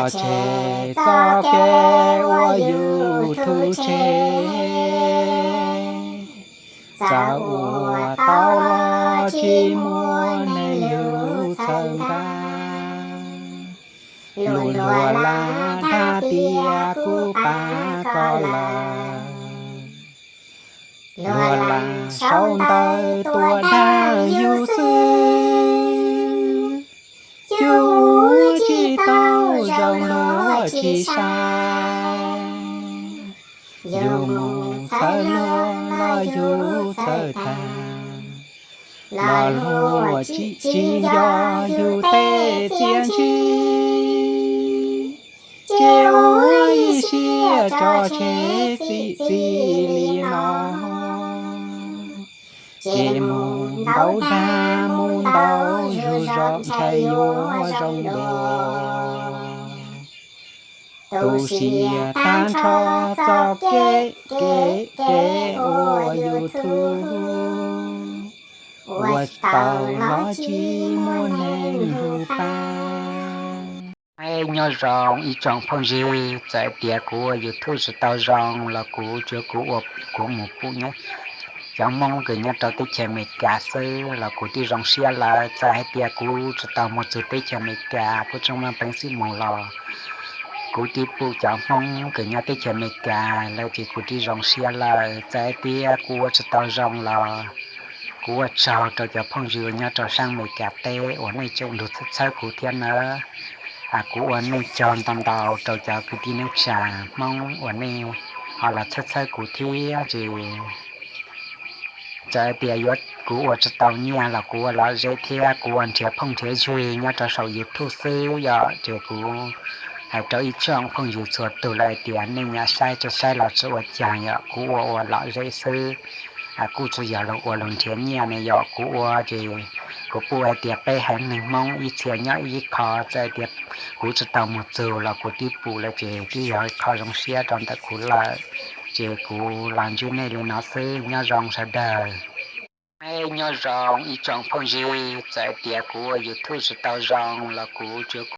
Tseg txoj kev ua YouTube tseg, txawm ua tau los tsis muaj neeg yug txhawb nqa. Lus luag lam dag tias kuv pab koj lawm, luag lam sau ntawv tuaj dag yus xwb. Yus ua tsis tau zoo luag tsis saib, yus mus txhawb luag los yus txhawb tag, los luag tsis nco yus tej txiaj ntsig. Ces ua ib siab tso tseg txim txim li no, ces mus ntaus dag mus ntaus zug zog ntshai yuav zoo dua. Tu siab tag nrho txoj kev kev kev ua YouTube, ua tau los tsis muaj neeg hu tag. Nyob zoo ib tsoom phooj ywg, txawm tias kuv ua YouTube tsis tau zoo los kuv tsuas kuv ua kuv mus pum nyob cov Hmoob kws nyob rau teb chaws Amelikas xwb los kuv twb zoo siab lawm. Txawm hais tias kuv tsis tau mus txug teb chaws Amelikas, kuv tseem muaj peev xwm mus los kuv twb pum cov Hmoob kws nyob teb chaws Amelikas lawm ces kuv twb zoo siab lawm. Txawm hais tias kuv ua tsis tau zoo los kuv ua tsaug rau cov phooj ywg uas nyob rau sab Amelikas teb uas nej tseem lug txhawb txhawb kuv thiab nawb. Kuv ua nej tsaug ntau ntau rau cov kwv tij neej tsa Hmoob uas nej ho los txhawb txhawb kuv thiab ces txawm tias yuav kuv ua tsis tau nyiaj los kuv ua lom zem thiab kuv ua nrhiav phooj nrhiav ywg nyob rau saum YouTube xwb yom, ces kuv hais rau ib tsoom phooj ywg txhua tug lawm hais tias nej nyiam saib tsis saib los tsis ua caag yom, kuv ua ua lom zem xwb. Kuj tsis yog lug ua lug nrhiav nyiaj ne yom, kuv ua ces kuv pum hais tias peb haiv neeg Hmoob ib txhia nyob ib qho, txawm tias kuv tsis tau mus txug los kuv twb pum lawm ces twb yog ib qho zoo siab rau ntawm kuv lawm. Ces kuv los ntsib nej li no xwb, nyob zoo sawv daws. Nyob zoo ib tsoom phooj ywg, txawm tias kuv ua YouTube tsis tau zoo los kuv tsuas